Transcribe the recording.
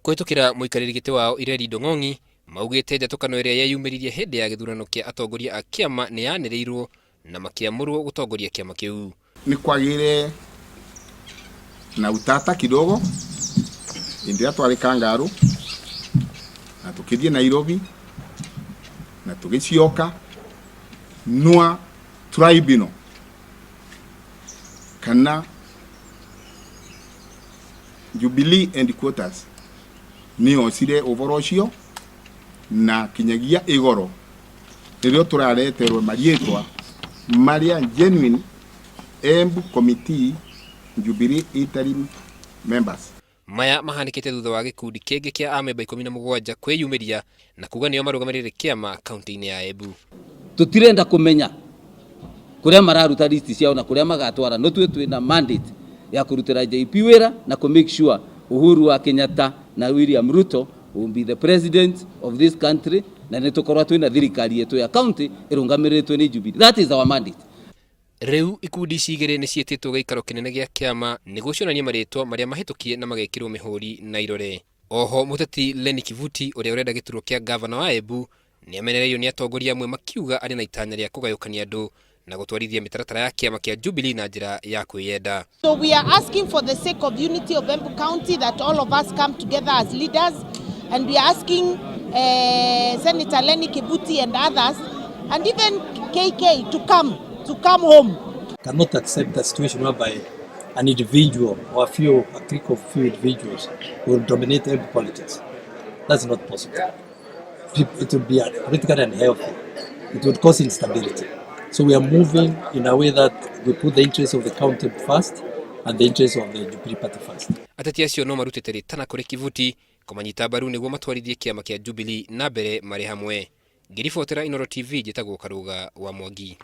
Kũhĩtũkĩra mũikarĩri gĩtĩ wao Ireri Ndong'ong'i, maugĩte njatũkano ĩrĩa yeyumĩririe hĩndĩ ya gĩthurano kĩa atongoria a kĩama nĩ yanĩrĩirwo na makĩamũrwo gũtongoria kĩama kĩu. Nĩ kwagĩire na utata kidogo hĩndĩ ĩrĩa twarĩ Kangarũ na tũkĩthiĩ Nairobi na tũgĩcioka nwa tribunal kana Jubilee Headquarters nĩyocire ũboro ũcio na kinyagia igoro nĩrĩo tũrareterwo mariĩtwa marĩa genuine Embu Committee Jubilee Interim members. Maya mahanĩkĩte thutha wa gĩkundi kĩngĩ kĩa amemba 17 kwĩyumĩria na kuga nĩo marũgamĩrĩire kĩama kaunti-inĩ ya Embu. Tũtirenda kũmenya kũrĩa mararuta list ciao na kũrĩa magatwara, no tuĩ twĩna mandate ya kũrutĩra JP wĩra na kũ make sure Uhuru wa Kenyatta na William Ruto will be the president of this country, na nĩ tũkorwa twĩna thirikari yetu ya county ĩrũgamĩrĩtwo nĩ Jubilee. That is our mandate. Rĩu ikundi ici igĩrĩ nĩ ciĩtĩtwo gĩikaro kĩnene gĩa kĩama nĩguo cionanie marĩtwa marĩa mahĩtũkie na magekĩrwo mĩhũri na irore. Oho mũteti Lenny Kivuti ũrĩa ũrenda gĩturwa kĩa ngavana wa Embu nĩ amenereirio nĩ atongoria amwe makiuga arĩ na itanya rĩa kũgayũkania andũ na gũtwarithia mĩtaratara ya kĩama kĩa Jubilee na njĩra ya kwĩyenda. So we are asking for the sake of unity of Embu County that all of us come together as leaders, and we are asking Senator Lenny Kibuti and others and even KK to come home. Cannot accept a situation whereby an individual or a clique of few individuals will dominate Embu politics. That's not possible. It would be politically unhealthy. It would cause instability. So we are moving in a way that we put the interests of the county first and the interests of the Jubilee Party first. Ateti acio no marutĩte rĩtana kũrĩ Kivuti kũmanyita mbaru nĩguo matwarithie kĩama kĩa Jubilee na mbere marĩ hamwe. Ngĩribotera Inooro TV, njĩtagwo Karũga wa Mwangi.